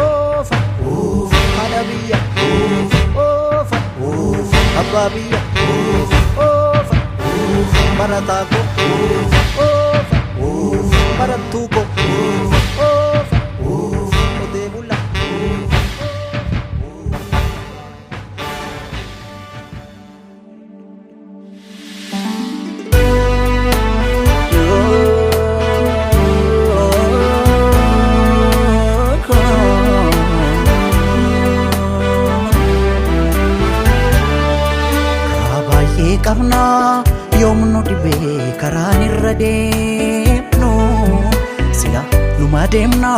Oofa haadha biyya, oofa abbaa biyya, oofa barataa koo, oofa barattuu koo, oofa qotee bulaa. Karaa baay'ee qabnaa yoomnu dhibee karaan irra deemnu sila numa deemna,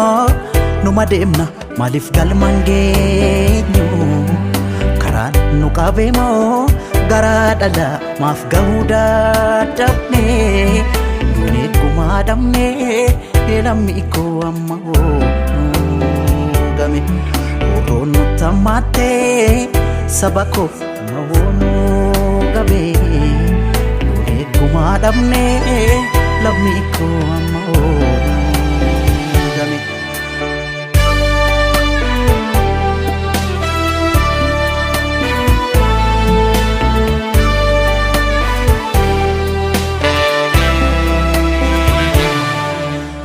numa deemna, maaliif galmaan geenyu? Karaan nu qabeemoo garaa dhala maaf gahuu dadhabne? Duunee gumaa dhabne, lammi koo amma hoo nu game Oroon nutti hammaattee saba koof mahoonuu gabe. Duunee gumaa dhabne, lammi koo amma hoonuu game.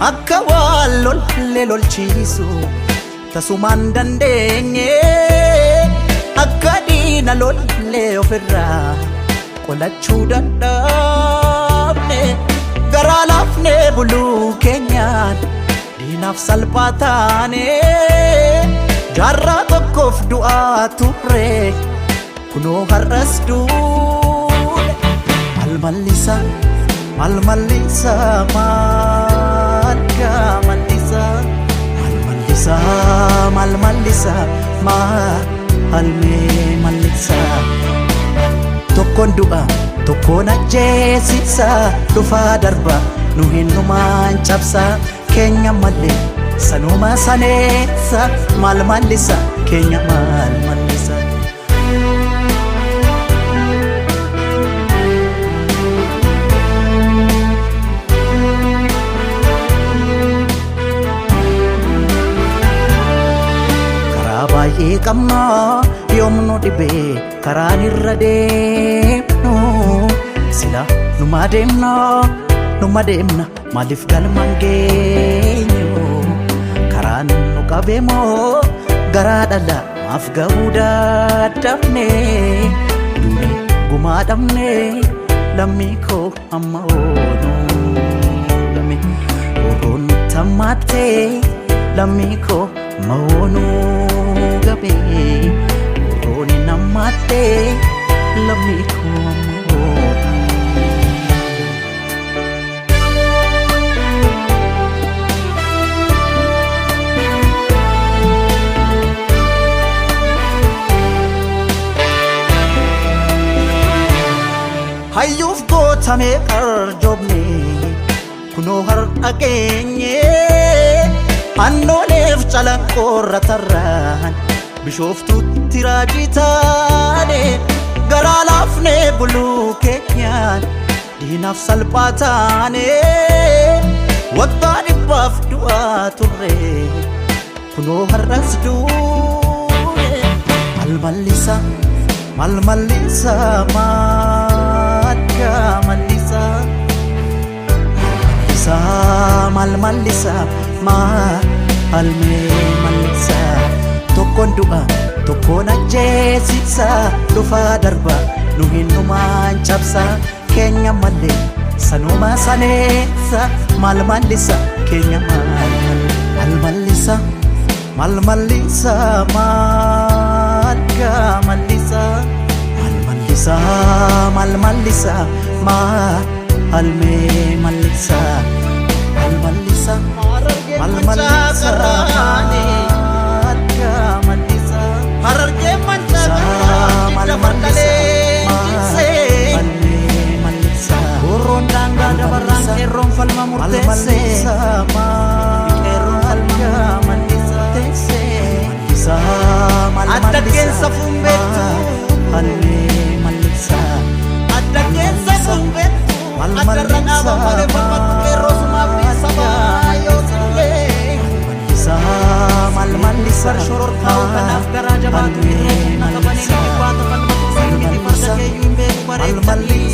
Akka waan lollee lolchiisu tasumaan dandeenye, akka diina lollee ofirraa qolachuu dadhabne, garaa laafnee buluu keenyaan diinaaf salphaa taane. Jaarraa tokkoof du'aa turre, kunoo har'as duune. Maal mallisa, maal mallisa, maal gaamallisa, maal mallisa, maal mallisa, maal mee mallisa? Tokkoon du'a, tokkoon ajjeesisa, dhufaa darba nu hinnumaan cabsa, keenya malee sanuma saneessa. Maal mallisa keenya, maal mallisa? Karaa baay'ee qabnaa yoomnu dhibee karaan irra deemnu sila numa deemna, numa deemna, maaliif galmaan geenyu? Karaan nu qabeemoo garaa dhala maaf gahuu dadhabne? Duune gumaa dhabne, lammii koo amma oonuu game Oroon nutti hammaattee lammii koo mahoonuu gabe. Oroon hin hammaattee, lammii koo amma oonuu. Hayyuuf gootamee qarjoobne, kunoo har'a geenye. Annooleef calanqoorra tarraan Bishooftuutti raajii taane. Garaa laafnee buluu keenyaan diinaaf salphaa taane. Waggaa 100f du'aa turre, kunoo har'as duune. Maal mallisa, maal mallisa, maal gaamallisa, mallisa, maal mallisa, maal mee mallisa? Tokkoon du'a, tokkoon ajjeesisa, dhufaa darba nu hinnumaan cabsa, keenya malee sanuma saneessa. Maal mallisa keenya, maal maal mallisa, maal mallisa, maal gaamallisa, maal mallisa, maal mallisa, maal mee mallisa, maal mallisa, maal mallisa, maal gaamallisa? Harargee mancaa Maal dabardalee mallisa, jigsee. maal mee mallisa? Horroon daangaa dabarraan qeerroon falma Maal murteessee. mallisa, Qeerroon maal falma mallisa, mallisa, maal Adda mallisa, keessa fuunbeettu. maal mee mallisa? Adda keessa fuunbeettu. Maal Addarra mallisa, dhaaba malee falmattu qeerroo sumaaf ni sabaa yoo sillee. jabaatu irree humna qabaniin dhibbaa falmatu siin miti farda keeyyuu hin beeku bareechanii.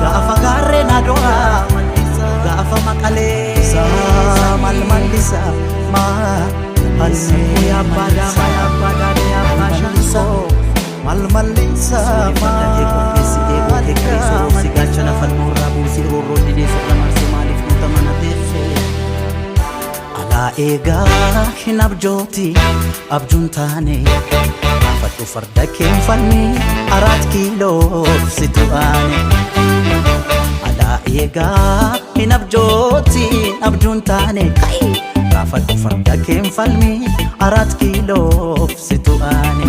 Gaafa gaarreen adoraa gaafa maqalee Mal mallisa Sammuu abbaa daamaa abbaa daadee abbaa shankoo. Mal mallisa Farda kee qopheessi eeguu kee qaree sororsi gaachana falmoorraa buusii roorroo didee sirra marsee maaliif guuta mana teessee. Alaa eegaa hin abjooti abjuun taane gaafadhu farda keen falmi araat kiiloof si tu'aane. Alaa eegaa hin abjooti abjuun taane gaafadhu farda keen falmi araat kiiloof si tu'aane.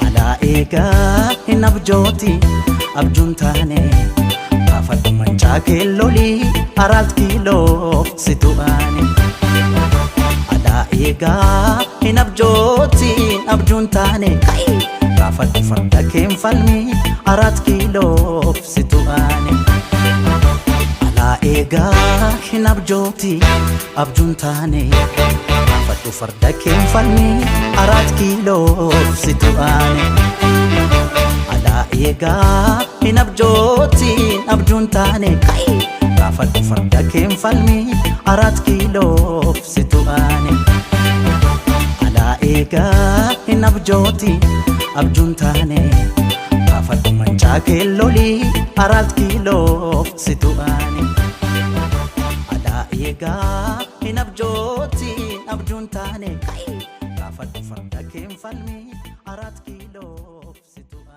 Alaa eegaa hin abjooti abjuun taane gaafadhu mancaa keellolii araat kiiloof si tu'aane. Alaa eegaa hin abjooti abjuun taane gaafadhu farda keen falmi araat kiiloof si tu'aane. Alaa eegaa hin abjooti abjuun taane gaafadhu farda keen falmi araat kiiloof si tu'aane. Alaa eegaa hin abjooti abjuun taane gaafadhu farda keen falmi araat kiiloof si tu'aane. Alaa eegaa hin abjooti abjuun taane gaafadhu mancaa keellolii araat kiiloof si tu'aane. Alaa eegaa hin abjooti abjuun taane gaafadhu farda keen falmi araat kiiloof si tu'aane.